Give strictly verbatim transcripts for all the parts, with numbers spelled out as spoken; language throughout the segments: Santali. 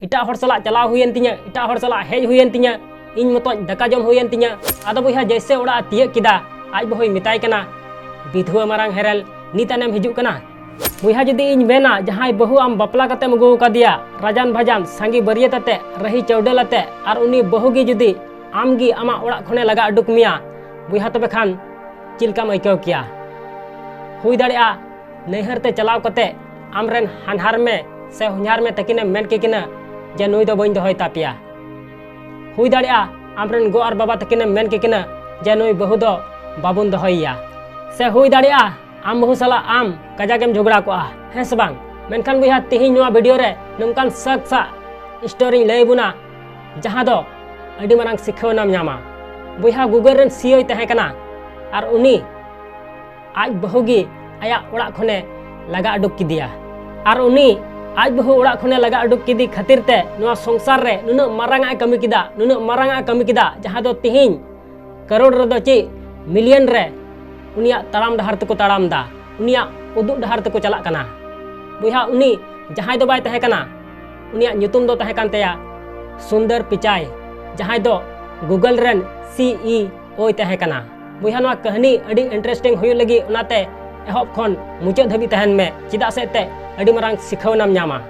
ᱮᱴᱟᱜ ᱦᱚᱲ ᱥᱟᱞᱟᱜ ᱪᱟᱞᱟᱣ ᱦᱩᱭᱮᱱ ᱛᱤᱧᱟᱹ, ᱮᱴᱟᱜ ᱦᱚᱲ ᱥᱟᱞᱟᱜ ᱦᱮᱡ ᱦᱩᱭᱮᱱ ᱛᱤᱧᱟᱹ, ᱤᱧ ᱢᱚᱛᱚᱡ ᱫᱟᱠᱟ ᱡᱚᱢ ᱦᱩᱭᱮᱱ ᱛᱤᱧᱟᱹ᱾ ᱟᱫᱚ ᱵᱚᱭᱦᱟ, ᱡᱮᱭᱥᱮ ᱚᱲᱟᱜ ᱮ ᱛᱤᱭᱟᱹᱜ ᱠᱮᱫᱟ, ᱟᱡ ᱵᱟᱹᱦᱩᱭ ᱢᱮᱛᱟᱭ ᱠᱟᱱᱟ, "ᱵᱤᱫᱷᱩᱣᱟᱹ ᱢᱟᱨᱟᱝ ᱦᱮᱨᱮᱞ, ᱱᱤᱛ ᱟᱱᱮᱢ ᱦᱤᱡᱩᱜ ᱠᱟᱱᱟ?" ᱵᱚᱭᱦᱟ, ᱡᱩᱫᱤ ᱤᱧ ᱢᱮᱱᱟ, ᱡᱟᱦᱟᱸᱭ ᱵᱟᱹᱦᱩ ᱟᱢ ᱵᱟᱯᱞᱟ ᱠᱟᱛᱮᱢ ᱟᱹᱜᱩ ᱟᱠᱟᱫᱮᱭᱟ, ᱨᱟᱡᱟᱱ ᱵᱷᱟᱡᱟᱱ, ᱥᱟᱸᱜᱮ ᱵᱟᱹᱨᱭᱟᱹᱛ ᱟᱛᱮ, ᱨᱟᱹᱦᱤ ᱪᱟᱹᱣᱰᱟᱹᱞ ᱟᱛᱮ, ᱟᱨ ᱩᱱᱤ ᱵᱟᱹᱦᱩ ᱜᱮ ᱡᱩᱫᱤ ᱟᱢ ᱜᱮ ᱟᱢᱟᱜ ᱚᱲᱟᱜ ᱠᱷᱚᱱᱮ ᱞᱟᱜᱟ ᱩᱰᱩᱠ ᱢᱮᱭᱟ, ᱵᱚᱭᱦᱟ, ᱛᱚᱵᱮ ᱠᱷᱟᱱ ᱪᱮᱫ ᱞᱮᱠᱟᱢ ᱟᱹᱭᱠᱟᱹᱣ ᱠᱮᱭᱟ? ᱦᱩᱭ ᱫᱟᱲᱮᱭᱟᱜᱼᱟ, ᱱᱟᱹᱭᱦᱟᱹᱨ ᱛᱮ ᱪᱟᱞᱟᱣ ᱠᱟᱛᱮ ᱟᱢᱨᱮᱱ ᱦᱟᱱᱦᱟᱨ ᱢᱮ ᱥᱮ ᱦᱚᱧᱦᱟᱨ ᱢᱮ ᱛᱟᱹᱠᱤᱱᱮᱢ ᱢᱮᱱ ᱠᱮᱠᱤᱱᱟ ᱡᱮ, "ᱱᱩᱭ ᱫᱚ ᱵᱟᱹᱧ ᱫᱚᱦᱚᱭ ᱛᱟᱯᱮᱭᱟ᱾" ᱦᱩᱭ ᱫᱟᱲᱮᱭᱟᱜᱼᱟ, ᱟᱢᱨᱮᱱ ᱜᱚ ᱟᱨ ᱵᱟᱵᱟ ᱛᱟᱹᱠᱤᱱᱮᱢ ᱢᱮᱱ ᱠᱮᱠᱤᱱᱟ ᱡᱮ, "ᱱᱩᱭ ᱵᱟᱹᱦᱩ ᱫᱚ ᱵᱟᱵᱚᱱ ᱫᱚᱦᱚᱭᱮᱭᱟ᱾" ᱥᱮ ᱦᱩᱭ ᱫᱟᱲᱮᱭᱟᱜᱼᱟ, ᱟᱢ ᱵᱟᱹᱦᱩ ᱥᱟᱞᱟᱜ ᱟᱢ ᱠᱟᱡᱟᱠ ᱮᱢ ᱡᱷᱚᱜᱽᱲᱟ ᱠᱚᱜᱼᱟ, ᱦᱮᱸ ᱥᱮ ᱵᱟᱝ? ᱢᱮᱱᱠᱷᱟᱱ ᱵᱚᱭᱦᱟ, ᱛᱮᱦᱮᱧ ᱱᱚᱣᱟ ᱵᱷᱤᱰᱤᱭᱳ ᱨᱮ ᱱᱚᱝᱠᱟᱱ ᱥᱟᱠ ᱥᱟᱜ ᱥᱴᱳᱨᱤᱧ ᱞᱟᱹᱭ ᱟᱵᱚᱱᱟ, ᱡᱟᱦᱟᱸ ᱫᱚ ᱟᱹᱰᱤ ᱢᱟᱨᱟᱝ ᱥᱤᱠᱷᱟᱹᱣᱱᱟᱢ ᱧᱟᱢᱟ᱾ ᱵᱚᱭᱦᱟ, ᱜᱩᱜᱟᱹᱞ ᱨᱮᱱ ᱥᱤᱭᱳᱭ ᱛᱟᱦᱮᱸ ᱠᱟᱱᱟ, ᱟᱨ ᱩᱱᱤ ᱟᱡ ᱵᱟᱹᱦᱩ ᱜᱮ ᱟᱭᱟᱜ ᱚᱲᱟᱜ ᱠᱷᱚᱱᱮ ᱞᱟᱜᱟ ᱩᱰᱩᱠ ᱠᱮᱫᱮᱭᱟ᱾ ᱟᱨ ᱩᱱᱤ ᱟᱡ ᱵᱟᱹᱦᱩ ᱚᱲᱟᱜ ᱠᱷᱚᱱᱮ ᱞᱟᱜᱟ ᱩᱰᱩᱠ ᱠᱮᱫᱮ ᱠᱷᱟᱹᱛᱤᱨ ᱛᱮ ᱱᱚᱣᱟ ᱥᱚᱝᱥᱟᱨ ᱨᱮ ᱱᱩᱱᱟᱹᱜ ᱢᱟᱨᱟᱝ ᱟᱜ ᱮ ᱠᱟᱹᱢᱤ ᱠᱮᱫᱟ, ᱱᱩᱱᱟᱹᱜ ᱢᱟᱨᱟᱝ ᱟᱜ ᱮ ᱠᱟᱹᱢᱤ ᱠᱮᱫᱟ, ᱡᱟᱦᱟᱸ ᱫᱚ ᱛᱤᱦᱤᱧ ᱠᱟᱨᱳᱲ ᱨᱮᱫᱚ ᱪᱮᱫ, ᱢᱤᱞᱤᱭᱚᱱ ᱨᱮ ᱩᱱᱤᱭᱟᱜ ᱛᱟᱲᱟᱢ ᱰᱟᱦᱟᱨ ᱛᱮᱠᱚ ᱛᱟᱲᱟᱢ ᱮᱫᱟ, ᱩᱱᱤᱭᱟᱜ ᱩᱫᱩᱜ ᱰᱟᱦᱟᱨ ᱛᱮᱠᱚ ᱪᱟᱞᱟᱜ ᱠᱟᱱᱟ᱾ ᱵᱚᱭᱦᱟ, ᱩᱱᱤ ᱡᱟᱦᱟᱸᱭ ᱫᱚ ᱵᱟᱭ ᱛᱟᱦᱮᱸ ᱠᱟᱱᱟ, ᱩᱱᱤᱭᱟᱜ ᱧᱩᱛᱩᱢ ᱫᱚ ᱛᱟᱦᱮᱸ ᱠᱟᱱ ᱛᱟᱭᱟ ᱥᱩᱱᱫᱚᱨ ᱯᱤᱪᱟᱭ, ᱡᱟᱦᱟᱸᱭ ᱫᱚ ᱜᱩᱜᱚᱞ ᱨᱮᱱ ᱥᱤ ᱤ ᱳᱭ ᱛᱟᱦᱮᱸ ᱠᱟᱱᱟ᱾ ᱵᱚᱭᱦᱟ, ᱱᱚᱣᱟ ᱠᱟᱹᱦᱱᱤ ᱟᱹᱰᱤ ᱤᱱᱴᱟᱨᱮᱥᱴᱤᱝ ᱦᱩᱭᱩᱜ ᱞᱟᱹᱜᱤᱫ, ᱚᱱᱟᱛᱮ ᱮᱦᱚᱵ ᱠᱷᱚᱱ ᱢᱩᱪᱟᱹᱫ ᱫᱷᱟᱹᱵᱤᱡ ᱛᱟᱦᱮᱱ ᱢᱮ, ᱪᱮᱫᱟᱜ ᱥᱮ ᱮᱱᱛᱮᱫ ᱟᱹᱰᱤ ᱢᱟᱨᱟᱝ ᱥᱤᱠᱷᱟᱹᱣᱱᱟᱢ ᱧᱟᱢᱟ᱾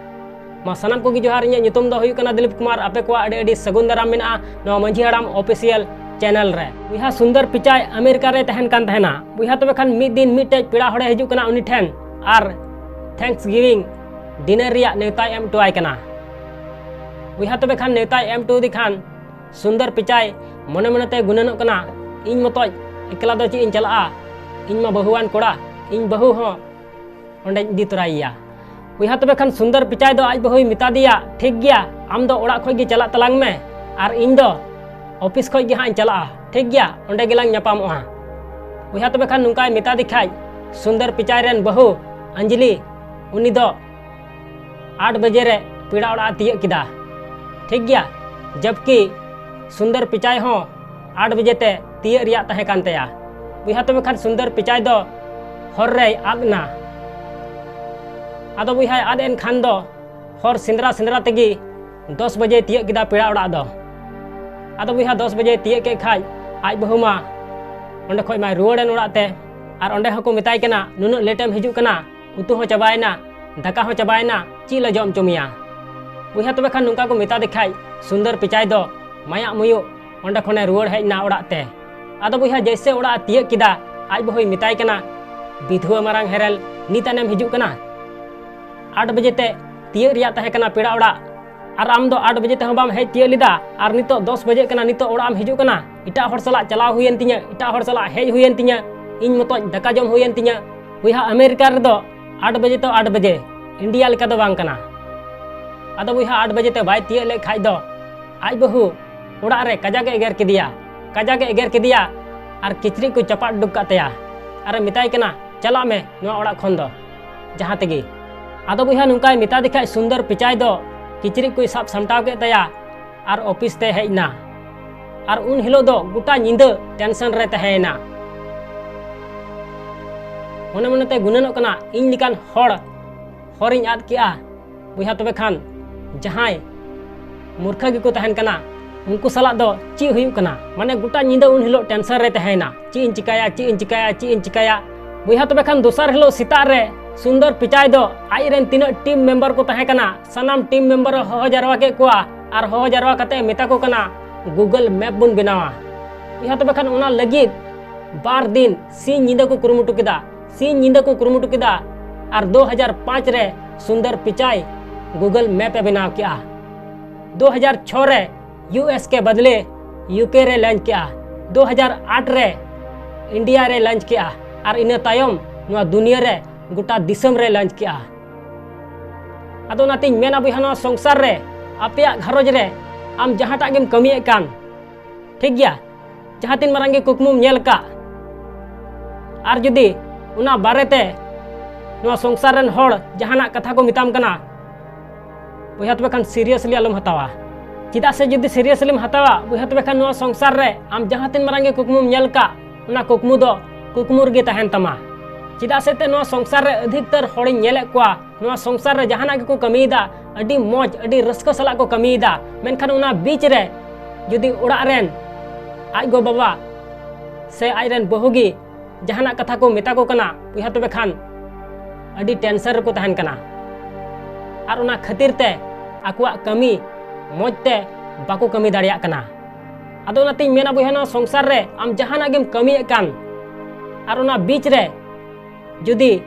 ᱢᱟ ᱥᱟᱱᱟᱢ ᱠᱚᱜᱮ ᱡᱚᱦᱟᱨ, ᱤᱧᱟᱹᱜ ᱧᱩᱛᱩᱢ ᱫᱚ ᱦᱩᱭᱩᱜ ᱠᱟᱱᱟ ᱫᱤᱞᱤᱯ ᱠᱩᱢᱟᱨ᱾ ᱟᱯᱮ ᱠᱚᱣᱟᱜ ᱟᱹᱰᱤ ᱟᱹᱰᱤ ᱥᱟᱹᱜᱩᱱ ᱫᱟᱨᱟᱢ ᱢᱮᱱᱟᱜᱼᱟ ᱱᱚᱣᱟ ᱢᱟᱹᱡᱷᱤ ᱦᱟᱲᱟᱢ ᱚᱯᱷᱤᱥᱤᱭᱟᱞ ᱪᱮᱱᱮᱞ ᱨᱮ᱾ ᱵᱚᱭᱦᱟ, ᱥᱩᱱᱫᱚᱨ ᱯᱤᱪᱟᱭ ᱟᱢᱮᱨᱤᱠᱟ ᱨᱮ ᱛᱟᱦᱮᱱ ᱠᱟᱱ ᱛᱟᱦᱮᱱᱟ᱾ ᱵᱚᱭᱦᱟ, ᱛᱚᱵᱮ ᱠᱷᱟᱱ ᱢᱤᱫ ᱫᱤᱱ ᱢᱤᱫᱴᱮᱡ ᱯᱮᱲᱟ ᱦᱚᱲᱮ ᱦᱤᱡᱩᱜ ᱠᱟᱱᱟ ᱩᱱᱤ ᱴᱷᱮᱱ ᱟᱨ ᱛᱷᱮᱝᱠᱥ ᱜᱤᱵᱷᱤᱝ ᱰᱤᱱᱟᱨ ᱨᱮᱭᱟᱜ ᱱᱮᱣᱛᱟᱭ ᱮᱢ ᱦᱚᱴᱚᱣᱟᱭ ᱠᱟᱱᱟ᱾ ᱵᱚᱭᱦᱟ, ᱛᱚᱵᱮ ᱠᱷᱟᱱ ᱱᱮᱣᱛᱟᱭ ᱮᱢ ᱦᱚᱴᱚᱣᱟᱫᱮ ᱠᱷᱟᱱ ᱥᱩᱱᱫᱚᱨ ᱯᱤᱪᱟᱭ ᱢᱚᱱᱮ ᱢᱚᱱᱮ ᱛᱮ ᱜᱩᱱᱟᱹᱱᱚᱜ ᱠᱟᱱᱟ, "ᱤᱧ ᱢᱚᱛᱚᱡ ᱮᱠᱞᱟ ᱫᱚ ᱪᱮᱫ ᱤᱧ ᱪᱟᱞᱟᱜᱼᱟ? ᱤᱧ ᱢᱟ ᱵᱟᱹᱦᱩᱣᱟᱱ ᱠᱚᱲᱟ, ᱤᱧ ᱵᱟᱹᱦᱩ ᱦᱚᱸ ᱚᱸᱰᱮᱧ ᱤᱫᱤ ᱛᱚᱨᱟᱭᱮᱭᱟ᱾" ᱵᱚᱭᱦᱟ, ᱛᱚᱵᱮ ᱠᱷᱟᱱ ᱥᱩᱱᱫᱚᱨ ᱯᱤᱪᱟᱭ ᱫᱚ ᱟᱡ ᱵᱟᱹᱦᱩᱭ ᱢᱮᱛᱟ ᱫᱮᱭᱟ, "ᱴᱷᱤᱠ ᱜᱮᱭᱟ, ᱟᱢ ᱫᱚ ᱚᱲᱟᱜ ᱠᱷᱚᱡ ᱜᱮ ᱪᱟᱞᱟᱜ ᱛᱟᱞᱟᱝ ᱢᱮ ᱟᱨ ᱤᱧ ᱫᱚ ᱚᱯᱷᱤᱥ ᱠᱷᱚᱡ ᱜᱮ ᱦᱟᱸᱜ ᱤᱧ ᱪᱟᱞᱟᱜᱼᱟ, ᱴᱷᱤᱠ ᱜᱮᱭᱟ, ᱚᱸᱰᱮ ᱜᱮᱞᱟᱝ ᱧᱟᱯᱟᱢᱚᱜᱼᱟ᱾" ᱵᱚᱭᱦᱟ, ᱛᱚᱵᱮ ᱠᱷᱟᱱ ᱱᱚᱝᱠᱟᱭ ᱢᱮᱛᱟ ᱫᱮ ᱠᱷᱟᱡ, ᱥᱩᱱᱫᱚᱨ ᱯᱤᱪᱟᱭ ᱨᱮᱱ ᱵᱟᱹᱦᱩ ᱚᱧᱡᱞᱤ, ᱩᱱᱤ ᱫᱚ ᱟᱴ ᱵᱟᱡᱮ ᱨᱮ ᱯᱮᱲᱟ ᱚᱲᱟᱜ ᱮ ᱛᱤᱭᱟᱹᱜ ᱠᱮᱫᱟ, ᱴᱷᱤᱠ ᱜᱮᱭᱟ, ᱡᱚᱵᱠᱤ ᱥᱩᱱᱫᱚᱨ ᱯᱤᱪᱟᱭ ᱦᱚᱸ ᱟᱴ ᱵᱟᱡᱮ ᱛᱮ ᱛᱤᱭᱟᱹᱜ ᱨᱮᱭᱟᱜ ᱛᱟᱦᱮᱸ ᱠᱟᱱ ᱛᱟᱭᱟ᱾ ᱵᱚᱭᱦᱟ, ᱛᱚᱵᱮ ᱠᱷᱟᱱ ᱥᱩᱱᱫᱚᱨ ᱯᱤᱪᱟᱭ ᱫᱚ ᱦᱚᱨ ᱨᱮᱭ ᱟᱫ ᱮᱱᱟ᱾ ᱟᱫᱚ ᱵᱚᱭᱦᱟᱭ ᱟᱫ ᱮᱱ ᱠᱷᱟᱱ ᱫᱚ ᱦᱚᱨ ᱥᱮᱸᱫᱽᱨᱟ ᱥᱮᱸᱫᱽᱨᱟ ᱛᱮᱜᱮ ᱫᱚᱥ ᱵᱟᱡᱮᱭ ᱛᱤᱭᱟᱹᱜ ᱠᱮᱫᱟ ᱯᱮᱲᱟ ᱚᱲᱟᱜ ᱫᱚ᱾ ᱟᱫᱚ ᱵᱚᱭᱦᱟ, ᱫᱚᱥ ᱵᱟᱡᱮᱭ ᱛᱤᱭᱟᱹᱜ ᱠᱮᱫ ᱠᱷᱟᱡ ᱟᱡ ᱵᱟᱹᱦᱩ ᱢᱟ ᱚᱸᱰᱮ ᱠᱷᱚᱡ ᱢᱟᱭ ᱨᱩᱣᱟᱹᱲᱮᱱ ᱚᱲᱟᱜ ᱛᱮ᱾ ᱟᱨ ᱚᱸᱰᱮ ᱦᱚᱸᱠᱚ ᱢᱮᱛᱟᱭ ᱠᱟᱱᱟ, "ᱱᱩᱱᱟᱹᱜ ᱞᱮᱴ ᱮᱢ ᱦᱤᱡᱩᱜ ᱠᱟᱱᱟ, ᱩᱛᱩ ᱦᱚᱸ ᱪᱟᱵᱟᱭᱮᱱᱟ, ᱫᱟᱠᱟ ᱦᱚᱸ ᱪᱟᱵᱟᱭᱮᱱᱟ, ᱪᱮᱫ ᱞᱮ ᱡᱚᱢ ᱦᱚᱪᱚ ᱢᱮᱭᱟ?" ᱵᱚᱭᱦᱟ, ᱛᱚᱵᱮ ᱠᱷᱟᱱ ᱱᱚᱝᱠᱟ ᱠᱚ ᱢᱮᱛᱟ ᱫᱮ ᱠᱷᱟᱡ ᱥᱩᱱᱫᱚᱨ ᱯᱤᱪᱟᱭ ᱫᱚ ᱢᱟᱭᱟᱜ ᱢᱩᱭᱩᱜ ᱚᱸᱰᱮ ᱠᱷᱚᱱᱮ ᱨᱩᱣᱟᱹᱲ ᱦᱮᱡ ᱮᱱᱟ ᱚᱲᱟᱜ ᱛᱮ᱾ ᱟᱫᱚ ᱵᱚᱭᱦᱟ, ᱡᱮᱭᱥᱮ ᱚᱲᱟᱜ ᱮ ᱛᱤᱭᱟᱹᱜ ᱠᱮᱫᱟ, ᱟᱡ ᱵᱟᱹᱦᱩᱭ ᱢᱮᱛᱟᱭ ᱠᱟᱱᱟ, "ᱵᱤᱫᱷᱩᱣᱟᱹ ᱢᱟᱨᱟᱝ ᱦᱮᱨᱮᱞ, ᱱᱤᱛ ᱟᱱᱮᱢ ᱦᱤᱡᱩᱜ ᱠᱟᱱᱟ? ᱟᱴ ᱵᱟᱡᱮ ᱛᱮ ᱛᱤᱭᱟᱹᱜ ᱨᱮᱭᱟᱜ ᱛᱟᱦᱮᱸ ᱠᱟᱱᱟ ᱯᱮᱲᱟ ᱚᱲᱟᱜ, ᱟᱨ ᱟᱢ ᱫᱚ ᱟᱴ ᱵᱟᱡᱮ ᱛᱮᱦᱚᱸ ᱵᱟᱢ ᱦᱮᱡ ᱛᱤᱭᱟᱹᱜ ᱞᱮᱫᱟ, ᱟᱨ ᱱᱤᱛᱚᱜ ᱫᱚᱥ ᱵᱟᱡᱮᱜ ᱠᱟᱱᱟ, ᱱᱤᱛᱚᱜ ᱚᱲᱟᱜ ᱮᱢ ᱦᱤᱡᱩᱜ ᱠᱟᱱᱟ? ᱮᱴᱟᱜ ᱦᱚᱲ ᱥᱟᱞᱟᱜ ᱪᱟᱞᱟᱣ ᱦᱩᱭᱮᱱ ᱛᱤᱧᱟᱹ, ᱮᱴᱟᱜ ᱦᱚᱲ ᱥᱟᱞᱟᱜ ᱦᱮᱡ ᱦᱩᱭᱮᱱ ᱛᱤᱧᱟᱹ, ᱤᱧ ᱢᱚᱛᱚᱡ ᱫᱟᱠᱟ ᱡᱚᱢ ᱦᱩᱭᱮᱱ ᱛᱤᱧᱟᱹ᱾" ᱵᱚᱭᱦᱟ, ᱟᱢᱮᱨᱤᱠᱟ ᱨᱮᱫᱚ ᱟᱴ ᱵᱟᱡᱮ ᱛᱚ ᱟᱴ ᱵᱟᱡᱮ, ᱤᱱᱰᱤᱭᱟ ᱞᱮᱠᱟ ᱫᱚ ᱵᱟᱝ ᱠᱟᱱᱟ᱾ ᱟᱫᱚ ᱵᱚᱭᱦᱟ, ᱟᱴ ᱵᱟᱡᱮ ᱛᱮ ᱵᱟᱭ ᱛᱤᱭᱟᱹᱜ ᱞᱮᱫ ᱠᱷᱟᱡ ᱫᱚ ᱟᱡ ᱵᱟᱹᱦᱩ ᱚᱲᱟᱜ ᱨᱮ ᱠᱟᱡᱟᱠ ᱮ ᱮᱜᱮᱨ ᱠᱮᱫᱮᱭᱟ, ᱠᱟᱡᱟᱠ ᱮ ᱮᱜᱮᱨ ᱠᱮᱫᱮᱭᱟ ᱟᱨ ᱠᱤᱪᱨᱤᱡ ᱠᱚ ᱪᱟᱯᱟᱫ ᱩᱰᱩᱠ ᱠᱟᱜ ᱛᱟᱭᱟ᱾ ᱟᱨᱮ ᱢᱮᱛᱟᱭ ᱠᱟᱱᱟ, "ᱪᱟᱞᱟᱜ ᱢᱮ ᱱᱚᱣᱟ ᱚᱲᱟᱜ ᱠᱷᱚᱱ ᱫᱚ ᱡᱟᱦᱟᱸ ᱛᱮᱜᱮ᱾" ᱟᱫᱚ ᱵᱚᱭᱦᱟ, ᱱᱚᱝᱠᱟᱭ ᱢᱮᱛᱟ ᱫᱮ ᱠᱷᱟᱡ ᱥᱩᱱᱫᱚᱨ ᱯᱤᱪᱟᱭ ᱫᱚ ᱠᱤᱪᱨᱤᱡ ᱠᱚᱭ ᱥᱟᱵ ᱥᱟᱢᱴᱟᱣ ᱠᱮᱫ ᱛᱟᱭᱟ ᱟᱨ ᱚᱯᱷᱤᱥ ᱛᱮ ᱦᱮᱡ ᱮᱱᱟ᱾ ᱟᱨ ᱩᱱ ᱦᱤᱞᱳᱜ ᱫᱚ ᱜᱚᱴᱟ ᱧᱤᱫᱟᱹ ᱴᱮᱱᱥᱚᱱ ᱨᱮ ᱛᱟᱦᱮᱸᱭᱮᱱᱟ᱾ ᱢᱚᱱᱮ ᱢᱚᱱᱮᱛᱮ ᱜᱩᱱᱟᱹᱱᱚᱜ ᱠᱟᱱᱟ, "ᱤᱧ ᱞᱮᱠᱟᱱ ᱦᱚᱲ ᱦᱚᱨᱤᱧ ᱟᱫ ᱠᱮᱜᱼᱟ, ᱵᱚᱭᱦᱟ, ᱛᱚᱵᱮ ᱠᱷᱟᱱ ᱡᱟᱦᱟᱸᱭ ᱢᱩᱨᱠᱷᱟᱹ ᱜᱮᱠᱚ ᱛᱟᱦᱮᱱ ᱠᱟᱱᱟ, ᱩᱱᱠᱩ ᱥᱟᱞᱟᱜ ᱫᱚ ᱪᱮᱫ ᱦᱩᱭᱩᱜ ᱠᱟᱱᱟ?" ᱢᱟᱱᱮ, ᱜᱚᱴᱟ ᱧᱤᱫᱟᱹ ᱩᱱ ᱦᱤᱞᱳᱜ ᱴᱮᱱᱥᱚᱱ ᱨᱮ ᱛᱟᱦᱮᱸᱭᱮᱱᱟ, "ᱪᱮᱫ ᱤᱧ ᱪᱤᱠᱟᱹᱭᱟ, ᱪᱮᱫ ᱤᱧ ᱪᱤᱠᱟᱹᱭᱟ, ᱪᱮᱫ ᱤᱧ ᱪᱤᱠᱟᱹᱭᱟ?" ᱵᱚᱭᱦᱟ, ᱛᱚᱵᱮ ᱠᱷᱟᱱ ᱫᱚᱥᱟᱨ ᱦᱤᱞᱳᱜ ᱥᱮᱛᱟᱜ ᱨᱮ ᱥᱩᱱᱫᱚᱨ ᱯᱤᱪᱟᱭ ᱫᱚ ᱟᱡ ᱨᱮᱱ ᱛᱤᱱᱟᱹᱜ ᱴᱤᱢ ᱢᱮᱢᱵᱟᱨ ᱠᱚ ᱛᱟᱦᱮᱸ ᱠᱟᱱᱟ, ᱥᱟᱱᱟᱢ ᱴᱤᱢ ᱢᱮᱢᱵᱟᱨ ᱮ ᱦᱚᱦᱚ ᱡᱟᱨᱣᱟ ᱠᱮᱫ ᱠᱚᱣᱟ ᱟᱨ ᱦᱚᱦᱚ ᱡᱟᱨᱣᱟ ᱠᱟᱛᱮ ᱢᱮᱛᱟ ᱠᱚ ᱠᱟᱱᱟ, "ᱜᱩᱜᱚᱞ ᱢᱮᱯ ᱵᱚᱱ ᱵᱮᱱᱟᱣᱟ᱾" ᱵᱚᱭᱦᱟ, ᱛᱚᱵᱮ ᱠᱷᱟᱱ ᱚᱱᱟ ᱞᱟᱹᱜᱤᱫ ᱵᱟᱨ ᱫᱤᱱ ᱥᱤᱧ ᱧᱤᱫᱟᱹ ᱠᱚ ᱠᱩᱨᱩᱢᱩᱴᱩ ᱠᱮᱫᱟ, ᱥᱤᱧ ᱧᱤᱫᱟᱹ ᱠᱚ ᱠᱩᱨᱩᱢᱩᱴᱩ ᱠᱮᱫᱟ᱾ ᱟᱨ ᱫᱩ ᱦᱟᱡᱟᱨ ᱯᱟᱸᱪ ᱨᱮ ᱥᱩᱱᱫᱚᱨ ᱯᱤᱪᱟᱭ ᱜᱩᱜᱚᱞ ᱢᱮᱯ ᱮ ᱵᱮᱱᱟᱣ ᱠᱮᱜᱼᱟ᱾ ᱫᱩ ᱦᱟᱡᱟᱨ ᱪᱷᱚ ᱨᱮ ᱤᱭᱩ ᱮᱥ ᱠᱮ ᱵᱟᱫᱞᱮ ᱤᱭᱩ ᱠᱮ ᱨᱮ ᱞᱚᱧᱪ ᱠᱮᱜᱼᱟ᱾ ᱫᱩ ᱦᱟᱡᱟᱨ ᱟᱴ ᱨᱮ ᱤᱱᱰᱤᱭᱟ ᱨᱮ ᱞᱚᱧᱪ ᱠᱮᱜᱼᱟ᱾ ᱟᱨ ᱤᱱᱟᱹ ᱛᱟᱭᱚᱢ ᱱᱚᱣᱟ ᱫᱩᱱᱤᱭᱟᱹ ᱨᱮ ᱜᱚᱴᱟ ᱫᱤᱥᱚᱢ ᱨᱮ ᱞᱚᱧᱪ ᱠᱮᱜᱼᱟ᱾ ᱟᱫᱚ ᱚᱱᱟᱛᱤᱧ ᱢᱮᱱᱟ ᱵᱚᱭᱦᱟ, ᱱᱚᱣᱟ ᱥᱚᱝᱥᱟᱨ ᱨᱮ ᱟᱯᱮᱭᱟᱜ ᱜᱷᱟᱨᱚᱸᱡᱽ ᱨᱮ ᱟᱢ ᱡᱟᱦᱟᱸᱴᱟᱜ ᱜᱮᱢ ᱠᱟᱹᱢᱤᱭᱮᱫ ᱠᱟᱱ, ᱴᱷᱤᱠ ᱜᱮᱭᱟ, ᱡᱟᱦᱟᱸ ᱛᱤᱱ ᱢᱟᱨᱟᱝ ᱜᱮ ᱠᱩᱠᱢᱩᱢ ᱧᱮᱞ ᱠᱟᱜ, ᱟᱨ ᱡᱩᱫᱤ ᱚᱱᱟ ᱵᱟᱨᱮᱛᱮ ᱱᱚᱣᱟ ᱥᱚᱝᱥᱟᱨ ᱨᱮᱱ ᱦᱚᱲ ᱡᱟᱦᱟᱱᱟᱜ ᱠᱟᱛᱷᱟ ᱠᱚ ᱢᱮᱛᱟᱢ ᱠᱟᱱᱟ, ᱵᱚᱭᱦᱟ, ᱛᱚᱵᱮ ᱠᱷᱟᱱ ᱥᱤᱨᱤᱭᱟᱥᱞᱤ ᱟᱞᱚᱢ ᱦᱟᱛᱟᱣᱟ᱾ ᱪᱮᱫᱟᱜ ᱥᱮ ᱡᱩᱫᱤ ᱥᱤᱨᱤᱭᱟᱥᱞᱤᱢ ᱦᱟᱛᱟᱣᱟ, ᱵᱚᱭᱦᱟ, ᱛᱚᱵᱮ ᱠᱷᱟᱱ ᱱᱚᱣᱟ ᱥᱚᱝᱥᱟᱨ ᱨᱮ ᱟᱢ ᱡᱟᱦᱟᱸ ᱛᱤᱱ ᱢᱟᱨᱟᱝ ᱜᱮ ᱠᱩᱠᱢᱩᱢ ᱧᱮᱞ ᱠᱟᱜ, ᱚᱱᱟ ᱠᱩᱠᱢᱩ ᱫᱚ ᱠᱩᱠᱢᱩ ᱨᱮᱜᱮ ᱛᱟᱦᱮᱱ ᱛᱟᱢᱟ᱾ ᱪᱮᱫᱟᱜ ᱥᱮ ᱛᱮ ᱱᱚᱣᱟ ᱥᱚᱝᱥᱟᱨ ᱨᱮ ᱟᱹᱫᱷᱤᱠᱛᱟᱨ ᱦᱚᱲᱤᱧ ᱧᱮᱞᱮᱫ ᱠᱚᱣᱟ, ᱱᱚᱣᱟ ᱥᱚᱝᱥᱟᱨ ᱨᱮ ᱡᱟᱦᱟᱱᱟᱜ ᱜᱮᱠᱚ ᱠᱟᱹᱢᱤᱭᱮᱫᱟ, ᱟᱹᱰᱤ ᱢᱚᱡᱽ, ᱟᱹᱰᱤ ᱨᱟᱹᱥᱠᱟᱹ ᱥᱟᱞᱟᱜ ᱠᱚ ᱠᱟᱹᱢᱤᱭᱮᱫᱟ, ᱢᱮᱱᱠᱷᱟᱱ ᱚᱱᱟ ᱵᱤᱪ ᱨᱮ ᱡᱩᱫᱤ ᱚᱲᱟᱜ ᱨᱮᱱ ᱟᱡ ᱜᱚ ᱵᱟᱵᱟ ᱥᱮ ᱟᱡ ᱨᱮᱱ ᱵᱟᱹᱦᱩ ᱜᱮ ᱡᱟᱦᱟᱱᱟᱜ ᱠᱟᱛᱷᱟ ᱠᱚ ᱢᱮᱛᱟ ᱠᱚ ᱠᱟᱱᱟ ᱵᱚᱭᱦᱟ, ᱛᱚᱵᱮ ᱠᱷᱟᱱ ᱟᱹᱰᱤ ᱴᱮᱱᱥᱚᱱ ᱨᱮᱠᱚ ᱛᱟᱦᱮᱱ ᱠᱟᱱᱟ᱾ ᱟᱨ ᱚᱱᱟ ᱠᱷᱟᱹᱛᱤᱨ ᱛᱮ ᱟᱠᱚᱣᱟᱜ ᱠᱟᱹᱢᱤ ᱢᱚᱡᱽ ᱛᱮ ᱵᱟᱠᱚ ᱠᱟᱹᱢᱤ ᱫᱟᱲᱮᱭᱟᱜ ᱠᱟᱱᱟ᱾ ᱟᱫᱚ ᱚᱱᱟᱛᱤᱧ ᱢᱮᱱᱟ ᱵᱚᱭᱦᱟ, ᱱᱚᱣᱟ ᱥᱚᱝᱥᱟᱨ ᱨᱮ ᱟᱢ ᱡᱟᱦᱟᱱᱟᱜ ᱜᱮᱢ ᱠᱟᱹᱢᱤᱭᱮᱫ ᱠᱟᱱ, ᱟᱨ ᱚᱱᱟ ᱵᱤᱪ ᱨᱮ ᱡᱩᱫᱤ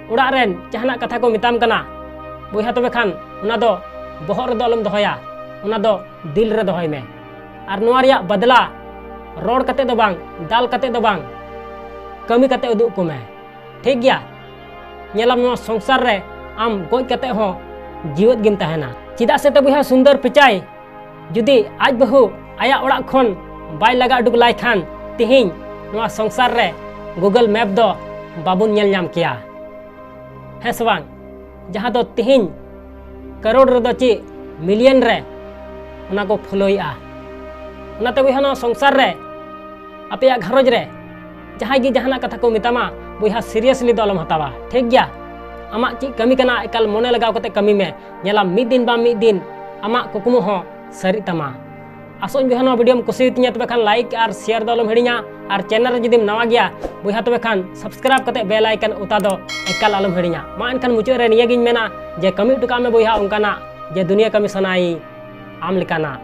ᱚᱲᱟᱜ ᱨᱮᱱ ᱡᱟᱦᱟᱱᱟᱜ ᱠᱟᱛᱷᱟ ᱠᱚ ᱢᱮᱛᱟᱢ ᱠᱟᱱᱟ ᱵᱚᱭᱦᱟ, ᱛᱚᱵᱮ ᱠᱷᱟᱱ ᱚᱱᱟ ᱫᱚ ᱵᱚᱦᱚᱜ ᱨᱮᱫᱚ ᱟᱞᱚᱢ ᱫᱚᱦᱚᱭᱟ, ᱚᱱᱟ ᱫᱚ ᱫᱤᱞ ᱨᱮ ᱫᱚᱦᱚᱭ ᱢᱮ᱾ ᱟᱨ ᱱᱚᱣᱟ ᱨᱮᱭᱟᱜ ᱵᱟᱫᱞᱟ ᱨᱚᱲ ᱠᱟᱛᱮ ᱫᱚ ᱵᱟᱝ, ᱫᱟᱞ ᱠᱟᱛᱮ ᱫᱚ ᱵᱟᱝ, ᱠᱟᱹᱢᱤ ᱠᱟᱛᱮ ᱩᱫᱩᱜ ᱟᱠᱚ ᱢᱮ᱾ ᱴᱷᱤᱠ ᱜᱮᱭᱟ? ᱧᱮᱞᱟᱢ, ᱱᱚᱣᱟ ᱥᱚᱝᱥᱟᱨ ᱨᱮ ᱟᱢ ᱜᱚᱡ ᱠᱟᱛᱮ ᱦᱚᱸ ᱡᱤᱣᱮᱫ ᱜᱮᱢ ᱛᱟᱦᱮᱱᱟ᱾ ᱪᱮᱫᱟᱜ ᱥᱮ ᱛᱮ ᱵᱚᱭᱦᱟ, ᱥᱩᱱᱫᱚᱨ ᱯᱤᱪᱟᱭ ᱡᱩᱫᱤ ᱟᱡ ᱵᱟᱹᱦᱩ ᱟᱭᱟᱜ ᱚᱲᱟᱜ ᱠᱷᱚᱱ ᱵᱟᱭ ᱞᱟᱜᱟ ᱩᱰᱩᱠ ᱞᱟᱭ ᱠᱷᱟᱱ, ᱛᱮᱦᱮᱧ ᱱᱚᱣᱟ ᱥᱚᱝᱥᱟᱨ ᱨᱮ Google Map ᱫᱚ ᱵᱟᱵᱚᱱ ᱧᱮᱞ ᱧᱟᱢ ᱠᱮᱭᱟ, ᱦᱮᱸ ᱥᱮ ᱵᱟᱝ? ᱡᱟᱦᱟᱸ ᱫᱚ ᱛᱮᱦᱮᱧ ᱠᱟᱨᱳᱲ ᱨᱮᱫᱚ ᱪᱮᱫ, ᱢᱤᱞᱤᱭᱚᱱ ᱨᱮ ᱚᱱᱟ ᱠᱚ ᱯᱷᱚᱞᱳᱭᱮᱫᱼᱟ᱾ ᱚᱱᱟᱛᱮ ᱵᱚᱭᱦᱟ, ᱱᱚᱣᱟ ᱥᱚᱝᱥᱟᱨ ᱨᱮ, ᱟᱯᱮᱭᱟᱜ ᱜᱷᱟᱨᱚᱸᱡᱽ ᱨᱮ ᱡᱟᱦᱟᱸᱭ ᱜᱮ ᱡᱟᱦᱟᱱᱟᱜ ᱠᱟᱛᱷᱟ ᱠᱚ ᱢᱮᱛᱟᱢᱟ ᱵᱚᱭᱦᱟ, seriously ᱫᱚ ᱟᱞᱚᱢ ᱦᱟᱛᱟᱣᱟ, ᱴᱷᱤᱠ ᱜᱮᱭᱟ? ᱟᱢᱟᱜ ᱪᱮᱫ ᱠᱟᱹᱢᱤ ᱠᱟᱱᱟ, ᱮᱠᱟᱞ ᱢᱚᱱᱮ ᱞᱟᱜᱟᱣ ᱠᱟᱛᱮ ᱠᱟᱹᱢᱤ ᱢᱮ᱾ ᱧᱮᱞᱟᱢ, ᱢᱤᱫ ᱫᱤᱱ ᱵᱟᱝ ᱢᱤᱫ ᱫᱤᱱ ᱟᱢᱟᱜ ᱠᱩᱠᱢᱩ ᱦᱚᱸ ᱥᱟᱹᱨᱤᱜ ᱛᱟᱢᱟ᱾ ᱟᱥᱚᱜ ᱟᱹᱧ ᱵᱚᱭᱦᱟ, ᱱᱚᱣᱟ ᱵᱷᱤᱰᱤᱭᱳᱢ ᱠᱩᱥᱤᱭᱟᱛᱤᱧᱟ, ᱛᱚᱵᱮ ᱠᱷᱟᱱ like ᱟᱨ share ᱫᱚ ᱟᱞᱚᱢ ᱦᱤᱲᱤᱧᱟ, ᱟᱨ channel ᱨᱮ ᱡᱩᱫᱤᱢ ᱱᱟᱣᱟ ᱜᱮᱭᱟ ᱵᱚᱭᱦᱟ, ᱛᱚᱵᱮ ᱠᱷᱟᱱ subscribe ᱠᱟᱛᱮ bell icon ᱚᱛᱟ ᱫᱚ ᱮᱠᱟᱞ ᱟᱞᱚᱢ ᱦᱤᱲᱤᱧᱟ᱾ ᱢᱟ ᱮᱱᱠᱷᱟᱱ ᱢᱩᱪᱟᱹᱫ ᱨᱮ ᱱᱤᱭᱟᱹᱜᱤᱧ ᱢᱮᱱᱟ ᱡᱮ ᱠᱟᱹᱢᱤ ᱦᱚᱴᱚ ᱠᱟᱜ ᱢᱮ ᱵᱚᱭᱦᱟ ᱚᱱᱠᱟᱱᱟᱜ ᱡᱮ ᱫᱩᱱᱤᱭᱟᱹ ᱠᱟᱹᱢᱤ ᱥᱟᱱᱟᱭᱤᱧ ᱟᱢ ᱞᱮᱠᱟᱱᱟᱜ᱾